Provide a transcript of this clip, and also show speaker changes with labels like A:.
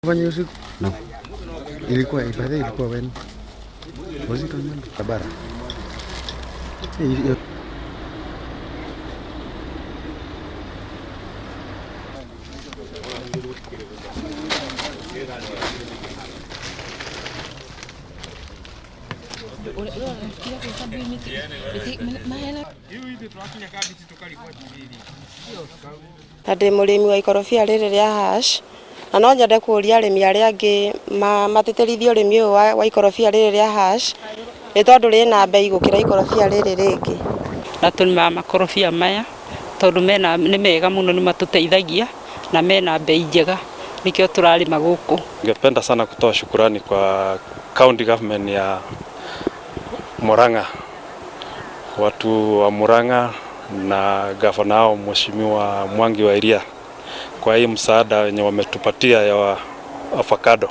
A: Fanya hiyo siku?
B: No.
A: Ilikuwa by the way, ilikuwa when? Was it on Monday? Barabara.
C: Na ndĩ mũrĩmi wa ikorobia rĩrĩ rĩa hash, na no nyende kũria arĩmi arĩa angĩ matĩtĩrithie ũrĩmi ũyũ wa ikorobia rĩrĩ rĩa hash, nĩ tondũ rĩna mbei gũkĩra ikorobia rĩrĩ rĩngĩ.
D: Na tũrĩmaga makorobia maya tondũ mena nĩ mega mũno, nĩ matũteithagia na mena mbei njega, nĩkĩo tũrarĩma gũkũ.
E: Ningependa sana kutoa shukurani kwa county government ya Murang'a, watu wa Murang'a na gavana wao Mheshimiwa Mwangi wa Iria kwa hii msaada wenye wametupatia ya avocado.